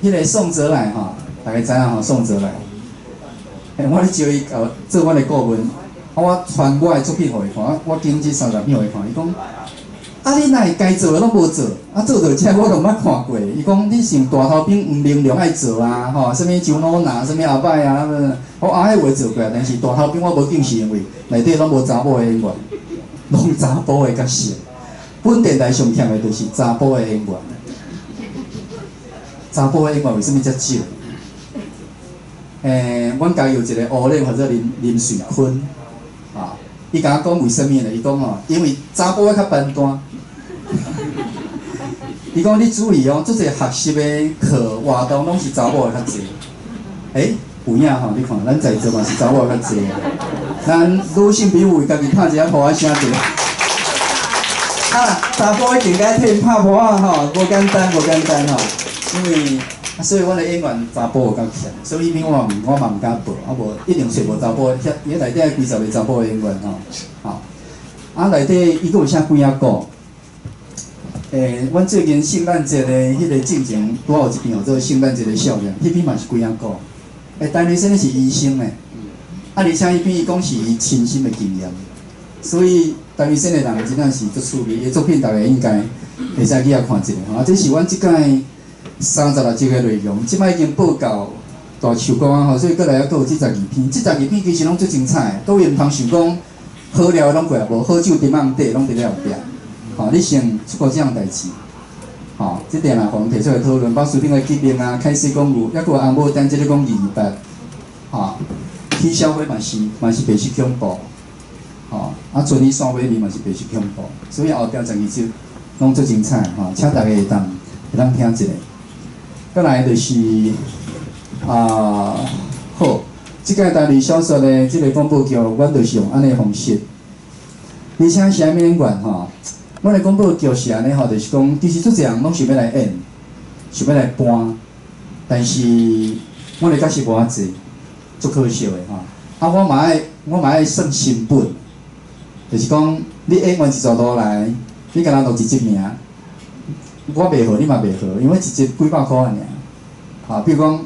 彼個宋澤來吼，大家知影吼？宋澤來，欸，我咧招伊做阮的顧問，啊，我傳我的作品予伊看，我揀這30篇予伊看，伊講，啊，你哪會該做的攏無做，啊，做到這我都毋捌看過。伊講你像大頭兵黃明龍愛做啊，吼，啥物周老拿，啥物阿擺啊，我啊，彼話做過，但是大頭兵我無揀是因為內底攏無查某的演員，攏查埔的角色。本電台上欠的就是查埔的演員。查埔的演員為啥物遮少？欸，阮家有一個烏臉，叫做林瑞坤，啊，伊共我講為啥物呢？伊講吼，因為查埔的較貧惰。伊講你注意哦，足濟學習的課活動攏是查某的較濟。欸，有影吼？你看，咱在座嘛是查某的較濟。咱女性比為家己拍一下噗仔聲者。啊，查埔一定該替𪜶拍噗仔吼，無簡單，無簡單吼。因為所以阮的演員查埔有夠強，所以彼篇我嘛毋敢報，啊無一定揣無查埔，遐伊內底幾十個查埔的演員吼，吼。啊，內底伊閣有寫幾仔個。欸，阮最近聖誕節的彼個進前，拄仔有一篇叫做聖誕節的少年，彼篇嘛是幾仔個。欸，陳醫生是醫生呢，啊，而且彼篇伊講是伊親身的經驗，所以陳醫生的人真正是足趣味，伊的作品逐家應該會使去遐看一下吼。啊，這是阮這擺36集的內容，這擺已經報到大樹公啊吼，所以閣來猶閣有這十二篇，這十二篇其實攏足精彩，各位毋通想講好料的攏過來無，好酒沉甕底攏佇咧後壁。吼，你先出過這項代誌，吼，這點啊，予人提出來討論，包括書頂的革命啊，開始講有，抑閣有紅毛丹這個講228，吼，起痟花嘛是白色恐怖，吼，啊，春雨散尾味嘛是白色恐怖，所以後壁12集攏足精彩，吼，請大家會當聽一下。閣來就是啊，好，這屆台語小說的這個廣播劇，阮就是用按呢方式。而且是啥物演員吼？阮的廣播劇是按呢吼，就是講其實足濟人攏想欲來演，想欲來搬，但是阮的角色無遐濟，足可惜的吼。啊，我嘛愛算成本，就是講你演員一撮落來，你敢若錄一集爾，我袂好，你嘛袂好，因為一集幾百箍爾。啊，比如講，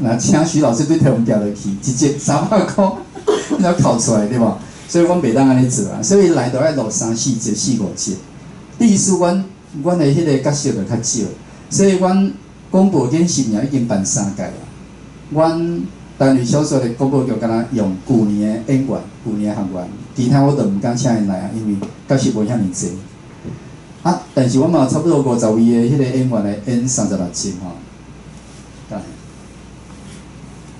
若請徐老師對台灣調落去，一集300箍，你才扣出來對無？所以阮袂當按呢做啊，所以來都愛錄三四集、四五集。意思阮的彼个角色就較少，所以阮廣播電視已經辦三屆啊。阮台語小說的廣播劇，敢若用舊年的演員、舊年的學員，其他我都毋敢請𪜶來啊，因為角色無遐爾濟。啊，但是阮嘛差不多50位的彼個演員來演36集吼。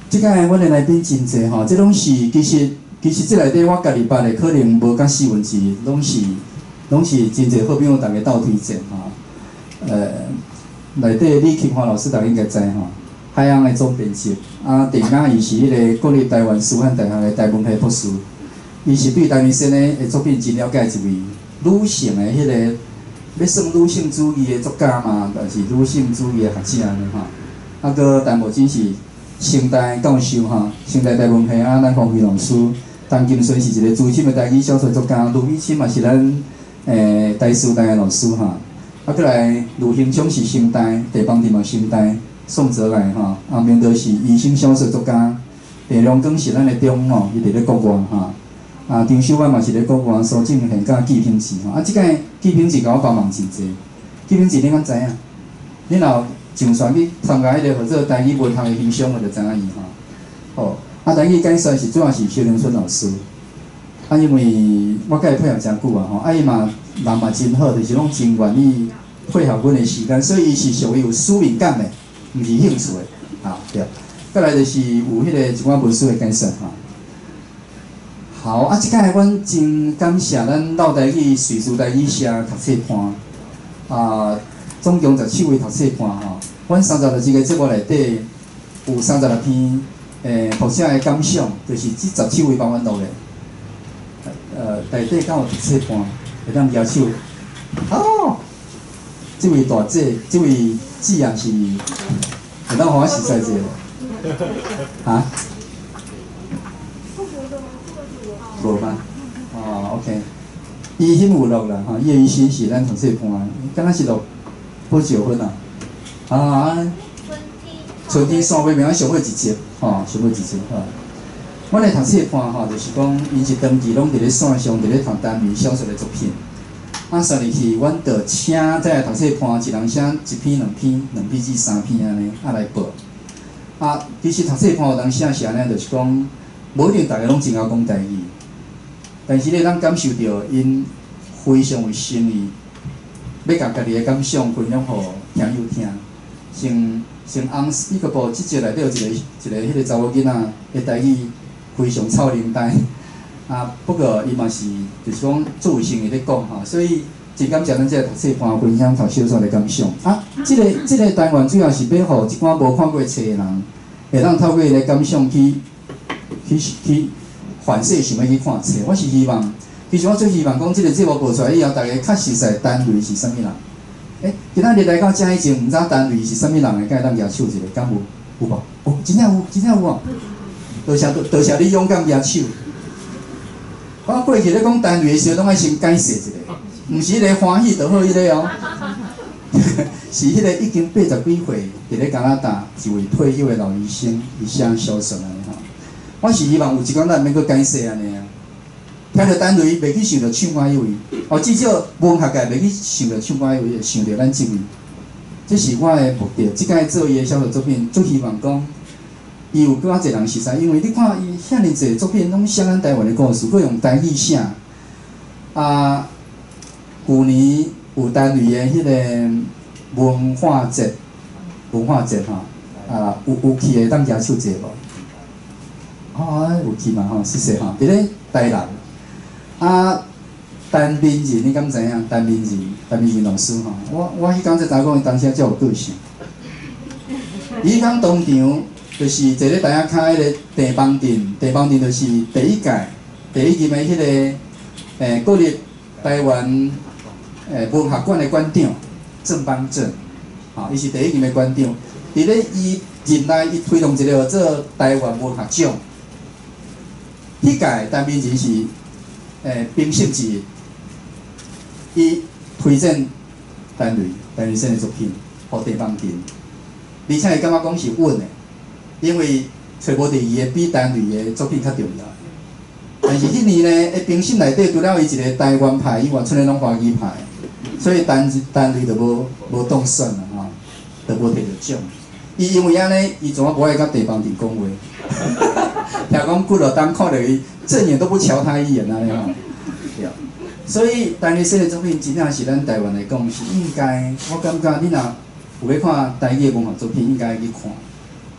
這擺阮的來賓真濟吼，這攏是其實這內底我家己捌的，可能無甲四分之一，攏是真濟好朋友逐家鬥推薦吼。內底李琴華老師逐家應該知吼，海洋的總編輯，啊，鄭雅伊是彼个國立臺灣師範大學的台文系博士，伊是對陳文茜的作品真了解一位女性的彼个，欲算女性主義的作家嘛，但是女性主義的學者按呢吼。啊，閣陳慕貞是成大教授吼，成大台文系啊，咱方輝老師，陳金順是一個資深的台語小說作家，盧美清嘛是咱台師大的老師吼。啊，閣來呂興昌是成大，地邦鎮嘛成大，宋澤來吼，啊，明德是醫生小說作家，鄭良光是咱的中吼，伊佇咧國外吼。啊，張秀婉嘛是咧國外，蘇正賢佮紀平志吼。啊，這擺紀平志共我幫忙真濟。紀平志恁敢知影？恁若上線去參加彼个號做台語文學的欣賞，我就知影伊吼。好，啊，台語解說是主要是蕭凌春老師。啊，因為我佮伊配合誠久啊吼，啊，伊嘛人嘛真好，就是攏真願意配合阮的時間，所以伊是屬於有使命感的，毋是興趣的，啊對。再來就是有彼个一寡文書的解說吼。好，啊，這擺阮真感謝咱繞台語瑞士台語社讀冊伴，啊，總共17位讀冊伴吼。阮36個節目內底有36篇，讀者的感想，就是這17位幫阮錄的。內底敢有讀冊伴會當舉手？哦，這位大姐，這位姊也是會當予我熟似者無？哈？無嗎？哦，OK。伊彼有錄啦，吼，伊的醫生是咱讀冊伴，敢若是錄保石粉啊？啊，春天散尾明上尾一集，吼，上尾一集吼。阮的讀冊伴吼，就是講，𪜶是長期攏佇咧線上，佇咧讀單語小說的作品。啊，煞入去，阮就請這个讀冊伴，一人寫一篇、兩篇、兩篇至三篇按呢，啊來報。啊，其實讀冊伴有當時是按呢，就是講，無一定逐个攏真𠢕講台語，但是你會當感受著𪜶非常有誠意，欲共家己的感想分享予聽友聽。像 Unspeakable 這集內底有一個彼个查某囡仔的台語非常臭奶呆，啊，不過伊嘛是就是講足有誠意咧講吼，所以真感謝咱這个讀冊伴分享讀小說的感想。啊，這個單元主要是欲予一寡無看過冊的人，會當透過伊的感想去反省想欲去看冊。我是希望，其實我最希望講這個節目播出來以後，逐家較熟似陳雷是啥物人。欸，今仔日來到遮以前，毋知陳雷是啥物人的，敢會當舉手一下，敢有？有無？哦，真正有，真正有哦！多謝多謝你勇敢舉手。我過去咧講陳雷的時陣，攏愛先解釋一下，毋是彼个歡喜就好彼个哦，是彼个已經80幾歲，佇咧加拿大一位退休的老醫生，伊寫小說按呢吼。我是希望有一工咱毋免閣解釋按呢啊。聽著陳雷，袂去想著唱歌彼位，哦，至少文學界袂去想著唱歌彼位，會想著咱這位。這是我的目的。這擺做伊的小說作品，足希望講，伊有閣較濟人熟似，因為你看伊遐爾濟作品，攏寫咱台灣的故事，閣用台語寫。啊，舊年有陳雷的彼个文化節，文化節吼，啊，有去的當舉手者無？哦，有去嘛吼，謝謝吼，佇咧台南。啊，陳明仁，你敢知影？陳明仁，陳明仁老師吼，我彼工才知影講，伊當時遮有個性。伊彼工當場就是坐咧台仔跤彼个鄭邦鎮，鄭邦鎮就是第一屆第一任的彼个國立台灣文學館的館長鄭邦鎮，吼，伊是第一任的館長。佇咧伊任內，伊推動一个叫做台灣文學獎。彼屆陳明仁是評審之一，伊推薦陳雷先的作品，予鄭邦鎮，而且伊感覺講是穩的，因為揣無第二個比陳雷的作品較重要。但是彼年呢，彼評審內底除了伊一個台灣派以外，剩的攏華語派，所以陳雷就無當選啦吼，就無提著獎。伊因為按呢，伊怎仔無愛佮鄭邦鎮講話？聽講幾落冬看著伊正眼都不瞧他一眼按呢吼。對。所以陳雷先的作品真正是咱台灣來講是應該，我感覺你若有欲看台語的文學作品，應該去看，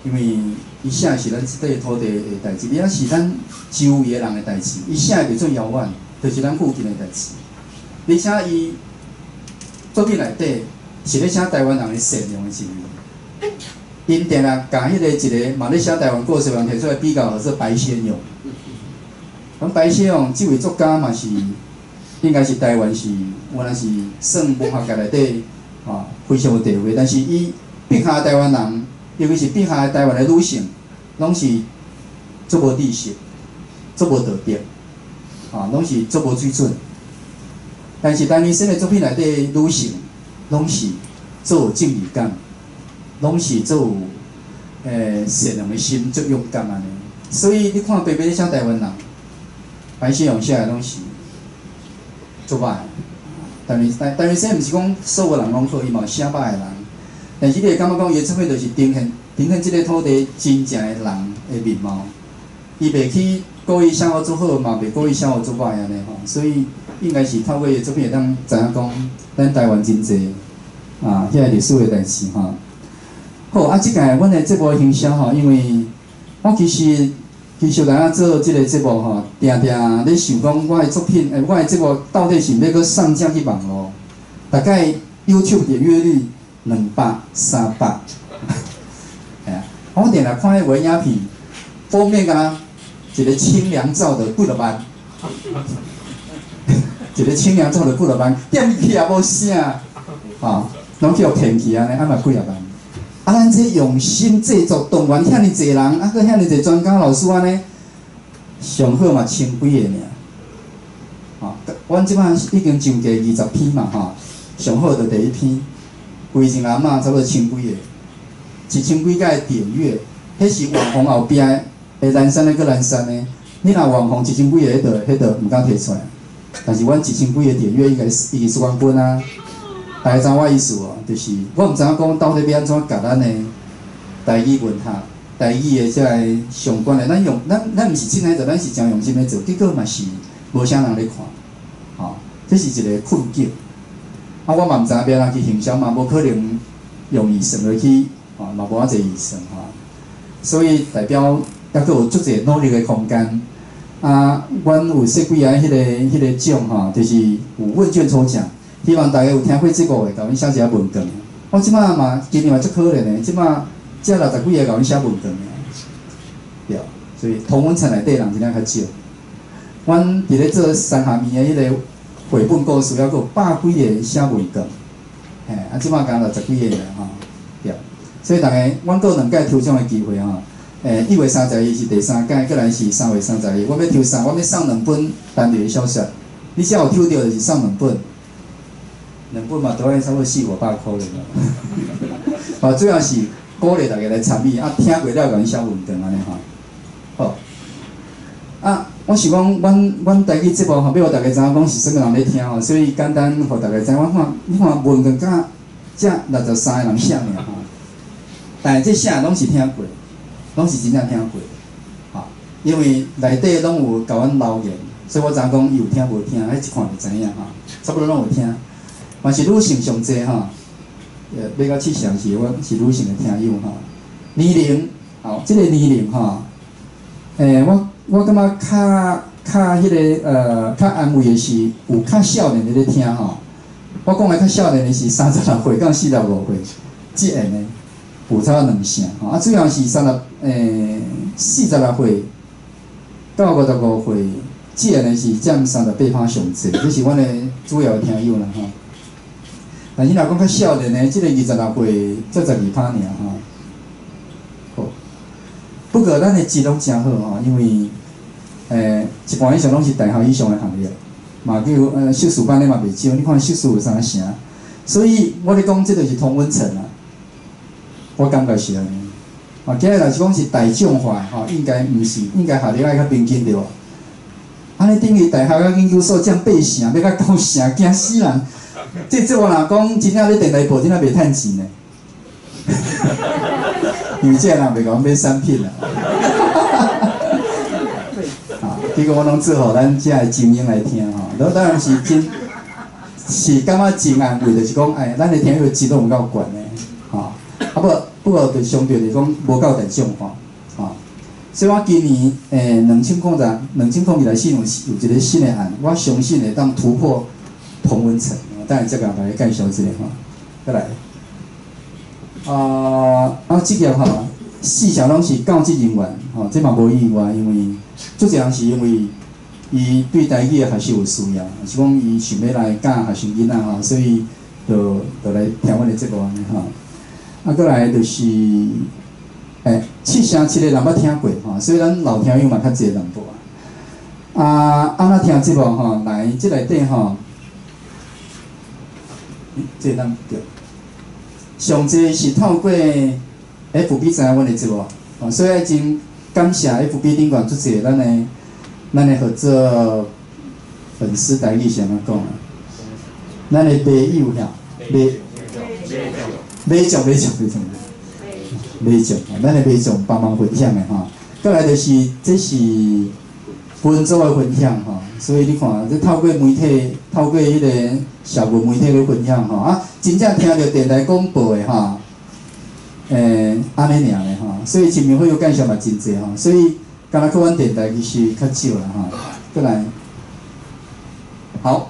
因為伊寫的是咱這塊土地的代誌，也是咱周圍的人的代誌。伊寫的袂算遙遠，就是咱附近的代誌。而且伊作品內底是咧寫台灣人的善良的一面。𪜶定定共彼個一个嘛咧寫台灣故事的人提出來比較，號做白先勇。咁白先勇這位作家嘛是，應該是台灣是原來是算文學界內底非常有地位，但是伊筆下的台灣人，尤其是筆下的台灣的女性，攏是足無知識、足無道德，攏是足無水準。但是陳雷先的作品內底女性，攏是足有正義感，攏是足有善良的心，足勇敢按呢。所以你看白白咧寫台灣人，白先勇寫的攏是足歹。陳雷先毋是講所有人攏好，伊嘛有寫歹的人。但是你會感覺講，伊的作品就是呈現這个土地真正的人的面貌。伊袂去故意寫予足好，嘛袂故意寫予足歹按呢吼。所以應該是透過伊的作品會當知影講，咱台灣真濟遐个歷史的代誌吼。好，這屆阮的節目行銷吼，因為我其實來啊做這个節目吼，定定咧想講我的作品，我的節目到底是欲閣上架去網路？大概 YouTube 點閱率200、300，嘿啊，我定定看彼个影片，封面敢若一个清涼照的幾落萬，一個清涼照的幾落萬，點入去也無啥，吼，攏去予騙去按呢，嘛幾若萬。咱這用心製作，動員遐爾濟人，閣遐爾濟專家老師按呢，上好嘛千幾个爾。吼，阮這擺已經上過20篇嘛吼，上好就第一篇，規陣阿嬤差不多千幾个，一千幾个點閱，彼是網紅後壁的南山的閣南山的，你若網紅一千幾个，彼就毋敢提出來。但是阮一千幾个點閱應該已經四公分啊。大家知我意思無？就是我毋知影講到底欲按怎共咱的台語文學、台語的這个相關的，咱用咱咱毋是凊彩做，咱是誠用心咧做，結果嘛是無啥人咧看，吼，這是一個困境。我嘛毋知影欲按怎去行銷嘛，無可能用預算落去，吼，嘛無遐濟預算吼。所以代表猶閣有足濟努力的空間。阮有設幾个彼个獎吼，就是有問卷抽獎。希望大家有聽過這個的，共阮寫一下問卷。我這擺嘛，今年嘛足可憐的，這擺才60幾个共阮寫問卷爾。對，所以同溫層內底人真正較少。阮佇咧做三峽面的彼个繪本故事，猶閣有百幾个寫問卷。嘿，這擺敢60幾個爾吼，對。所以逐家，阮閣有兩屆抽獎的機會吼。1月31是第三屆，閣來是3月31。我欲抽三，我欲送兩本陳雷的小說。你只要有抽著，就是送兩本。兩本嘛，都愛差不多四五百箍咧。主要是鼓勵大家來參與，聽過了，共阮寫問卷按呢吼。好。我想講，阮台語節目吼，欲予大家知影講是啥物人咧聽吼，所以簡單予大家知影。我看，你看問卷甲才63個人寫爾吼，但是這寫攏是聽過，攏是真正聽過，吼，因為內底攏有共阮留言，所以我知影講伊有聽無聽，彼一看就知影吼，差不多攏有聽。嘛是女性上濟吼，買到七成是我是女性的聽友吼。年齡，吼，這个年齡吼，我感覺較彼个較安慰的是有較少年的咧聽吼。我講的較少年的是36歲到45歲，這樣的。有差兩成吼，啊，主要是46歲到55歲，自然的是佔38%上濟，這是阮的主要的聽友啦吼。但是若講較少年的，這個26歲才12%爾吼。好，不過咱的質攏誠好吼，因為一半以上攏是大學以上的學歷，嘛叫碩士班的嘛袂少，你看碩士有三成，所以我咧講這就是同溫層啊。我感覺是按呢。啊，今日若是講是大眾化吼，應該毋是，應該學歷愛較平均對無？按呢等於大學佮研究所佔八成，欲到九成，驚死人！這我若講真正咧電台播，真正袂趁錢呢。因為這個人袂共阮買產品啦。啊，結果我攏做予咱遮的精英來聽吼，當然是真是感覺真安慰，就是講，哎，咱的聽友質攏有夠懸的，吼。啊不，不過就相對來講無夠大眾化，吼。所以我今年2024有一個新的案，我相信會當突破同溫層。等下再共大家介紹一下吼。閣來，啊，這個吼，四成攏是教職人員，吼，這嘛無意外，因為足濟人是因為伊對台語的學習有需要，是講伊想欲來教學生囡仔吼，所以就來聽阮的節目按呢吼。啊，閣來就是，7成7个人捌聽過吼，所以咱老聽友嘛較濟淡薄仔。啊，按怎聽節目吼？來，這內底吼，這當對。上濟是透過 FB 知影阮的節目，哦，所以真感謝 FB 頂懸足濟咱的合作粉絲台語是按怎講啊？咱的朋友遐，買將買將買將買將，咱的買將幫忙分享的吼。閣來就是這是分組的分享吼，所以你看，這透過媒體，透過彼個社會媒體咧分享吼，啊，真正聽著電台廣播的吼，按呢爾咧吼，所以親朋好友介紹嘛真濟吼，所以敢若靠阮電台其實較少啦吼。閣來，好，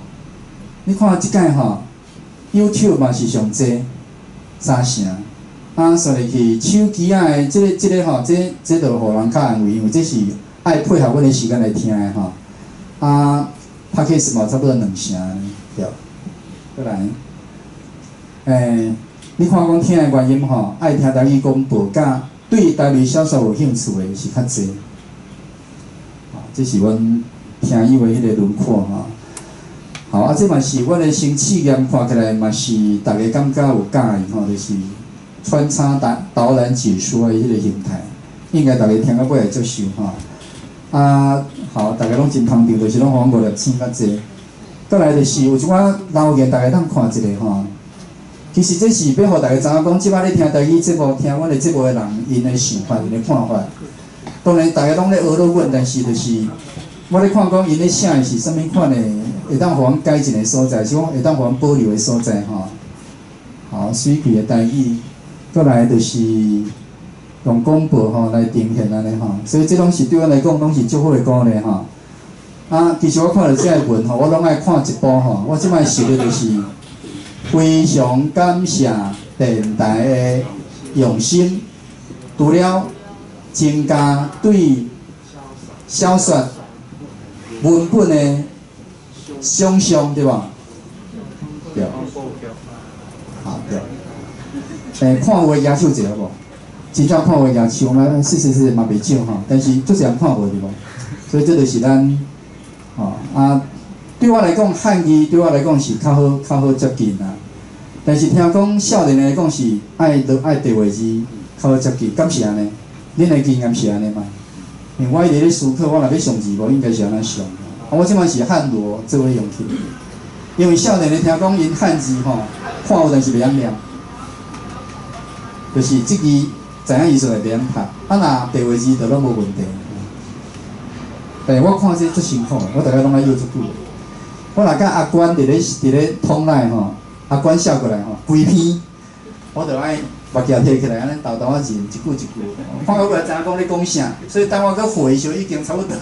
你看這擺吼，YouTube 嘛是上濟三成，啊，煞入去手機仔的這個吼，這就予人較安慰，因為這是愛配合阮的時間來聽的吼。啊，Podcast 嘛差不多兩成對。閣來，你看講聽的原因吼，愛聽台語廣播，佮對台語小說有興趣的是較濟。啊，這是阮聽友的彼個輪廓吼。好，啊，這嘛是阮的先試驗，看起來嘛是大家感覺有佮意吼，就是穿插導覽解說的彼個形態，應該大家聽到尾會接受吼。啊，好，大家攏真捧場，就是攏予阮五粒星較濟。閣來就是有一寡留言，大家通看一下吼。其實這是欲予大家知影講，這擺咧聽台語節目、聽阮的節目的人，𪜶的想法、𪜶的看法。當然，大家攏咧學論阮，但是就是我咧看講，𪜶咧寫的是啥物款的，會當予阮改進的所在，是講會當予阮保留的所在吼。好，水氣的台語，閣來就是用廣播吼來呈現按呢吼，所以這攏是對阮來講，攏是足好的鼓勵吼。啊，其實我看著這个文吼，我攏愛看一步吼。我這擺想的就是非常感謝電台的用心，除了增加對小說文本的想像，對無？對。好對。看有的舉手者好無？真正看有的舉手，嘛是是是嘛袂少吼，但是足濟人看無對無？所以這就是咱。吼啊，對我來講，漢字對我來講是較好接近啦。但是聽講少年來講是愛愛白話字較好接近，敢是按呢？恁的經驗是按呢嗎？因為我一直咧思考，我若欲上字幕，應該是按怎上？啊，我這擺是漢羅做伙用去，因為少年的聽講𪜶漢字吼，看有但是袂曉念，就是這字知影意思會袂曉讀，啊若白話字就攏無問題。欸，我看這足辛苦，我逐擺攏愛約足久。我若佮阿關佇咧通內吼，阿關寫過來吼，規篇，我就愛目鏡提起來，按呢沓沓仔字，一句一句，看到尾知影講咧講啥。所以當我閣回的時陣，已經差不多，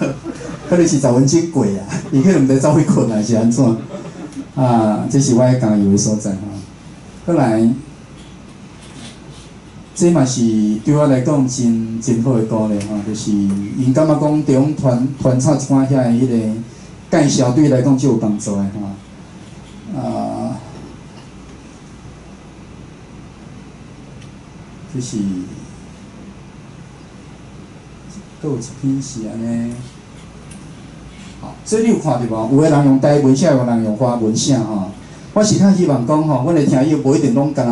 可能是10分鐘過啊，伊可能毋知走去睏還是按怎。啊，這是我愛加油的所在吼。閣來，這嘛是對我來講真真好的鼓勵吼，就是𪜶感覺講中傳傳插一寡遐的彼個介紹，對伊來講足有幫助的吼。啊，這是，閣有一篇是按呢，好，所以你有看著無？有的人用台文寫，有的人用華文寫吼。我是較希望講吼，阮的聽友無一定攏敢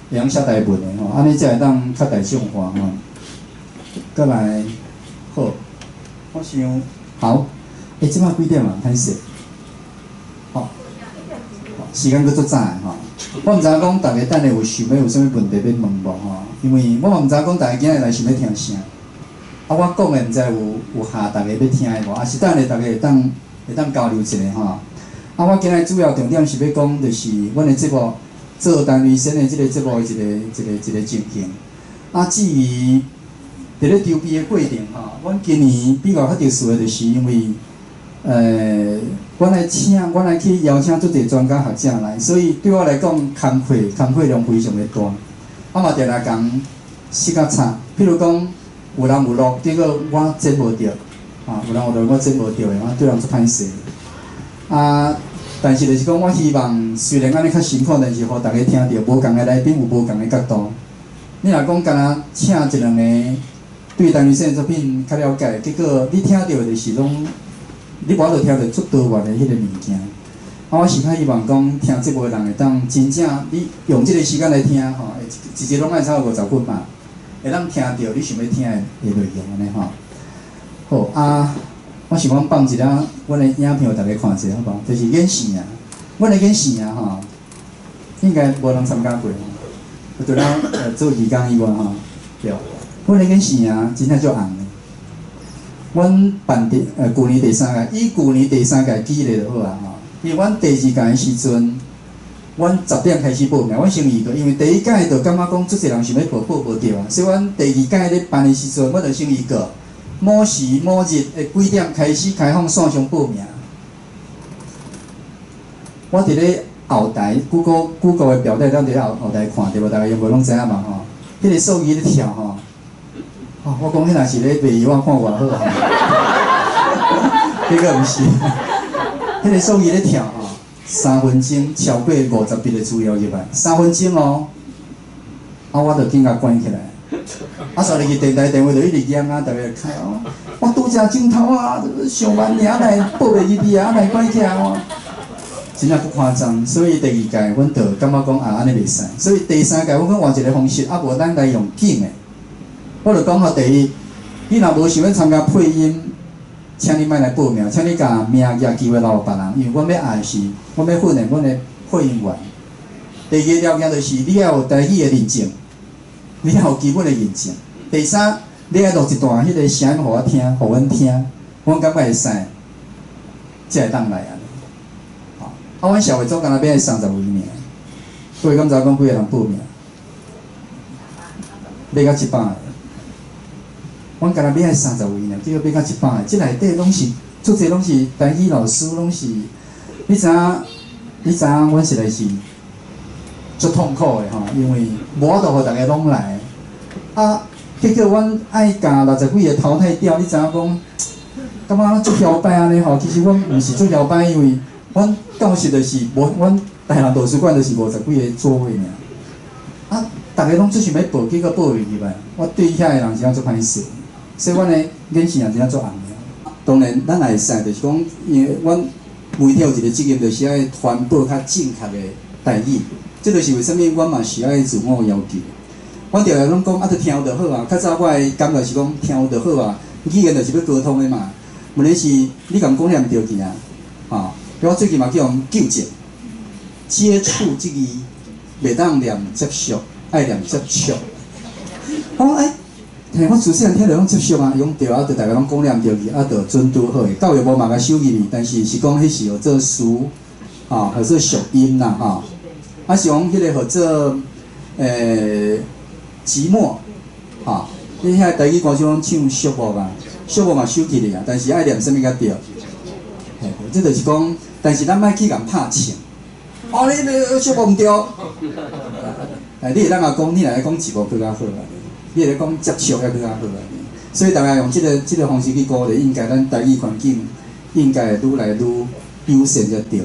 若會曉寫台文的吼，按呢才會當較大眾化吼。閣來，好，我想好，欸，這擺幾點啊？歹勢，好，時間閣足早的吼。我毋知影講逐家等下有想欲有啥物問題欲問無吼？因為我嘛毋知影講逐家今日來想欲聽啥。啊，我講的毋知有合逐家欲聽的無？啊是等下逐家會當交流一下吼。啊，我今日主要重點是欲講，就是阮的節目做陳維生的這個節目的一個情形。啊，至於佇咧籌備的過程吼，阮今年比較較特殊的，就是因為，阮來去邀請足濟專家學者來，所以對我來講，工課量非常的大。啊嘛，定定共死較差，譬如講，有人有錄，結果我剪無著，啊，有人有錄我剪無著的，我對人足歹勢。啊，但是就是講，我希望雖然按呢較辛苦，但是予逐家聽著無仝的來賓有無仝的角度。你若講干焦請一兩個對陳維生作品較了解，結果你聽著的就是攏，你無法度聽著足多元的彼個物件。啊，我是較希望講聽節目的人會當真正你用這個時間來聽吼，一集攏愛差不多50分嘛，會當聽著你想欲聽的內容按呢吼。好啊，我想講放一下阮的影片，予逐家看一下好無？就是演戲啊，阮的演戲啊吼，應該無人參加過吼，除了做義工以外吼，對。阮的演戲啊，真正足紅的。阮辦舊年第三屆，以舊年第三屆舉例就好啊吼。因為阮第二屆的時陣，阮10點開始報名，阮先預告，因為第一屆就感覺講足濟人想欲報，報無著啊，所以阮第二屆咧辦的時陣，阮就先預告，某時某日的幾點開始開放線上報名。我佇咧後台，Google 的表單，咱佇咧後台看著無？逐家用過攏知影嘛吼。彼個數字咧跳吼，哦，我講彼若是咧賣藥，我看偌好啊。結果毋是，彼個數字咧跳吼，3分鐘超過50筆的資料入來，三分鐘哦，啊，我就緊共關起來。啊，煞入去電台電話就一直響啊，逐家開哦。我拄才鏡頭啊，上萬爾來報袂入去啊，來關起來哦。真正不誇張，所以第二屆阮就感覺講啊，按呢袂使。所以第三屆阮閣換一個方式，啊無咱來用揀的。我就講吼，第一，你若無想欲參加配音，請你莫來報名，請你共名寄機會留予別人，因為阮欲愛是，阮欲訓練阮的配音員。第二個條件就是你愛有台語的認證，你愛有基本的認證。第三，你愛錄一段彼個聲音予我聽，予阮聽，阮感覺會使，才會當來啊。啊，阮社會組干焦欲愛30位爾，各位敢知影講幾个人報名？欲到100个。阮干焦欲愛30位爾，結果欲到100个。這內底攏是，足濟攏是台語老師，攏是，你知影？你知影？阮實在是足痛苦的吼，因為無法度予逐家攏來。啊，結果阮愛共60幾个淘汰掉，你知影講？感覺足囂擺按呢吼，其實阮毋是足囂擺，因為阮到時就是無，阮台南圖書館就是50幾个座位爾。啊，逐家攏足想欲報，結果報袂入來。我對遐個人真正足歹勢，所以阮的眼神也真正足紅的。當然，咱也會使，就是講，因為阮媒體有一個責任，就是愛傳播較正確的台語。這就是為啥物阮嘛是愛自我要求。阮定定攏講啊，著聽有就好啊。較早我的感覺是講聽有就好啊，語言就是欲溝通的嘛。問題是你共講了毋對去啊，吼。我最近嘛去予人糾正，接觸這字袂當念接觸，愛念接觸。我講欸，嘿，我自細漢聽著攏接觸啊，伊講對啊，著逐家攏講了毋對去，啊，著準拄好的。教育部嘛共收入去，但是是講彼是號做俗，吼，號做俗音啦，吼。啊是講彼个號做寂寞，吼。你遐台語歌手攏唱寂寞啊，寂寞嘛收起去啊，但是愛念啥物較對？嘿，這就是講，但是咱莫去共拍槍。哦，你寂寞毋對。哎，你會當共講，你若來講直播閣較好啊，你會講接觸猶閣較好啊。所以大家用這個方式去鼓勵，應該咱台語環境應該會愈來愈友善才對。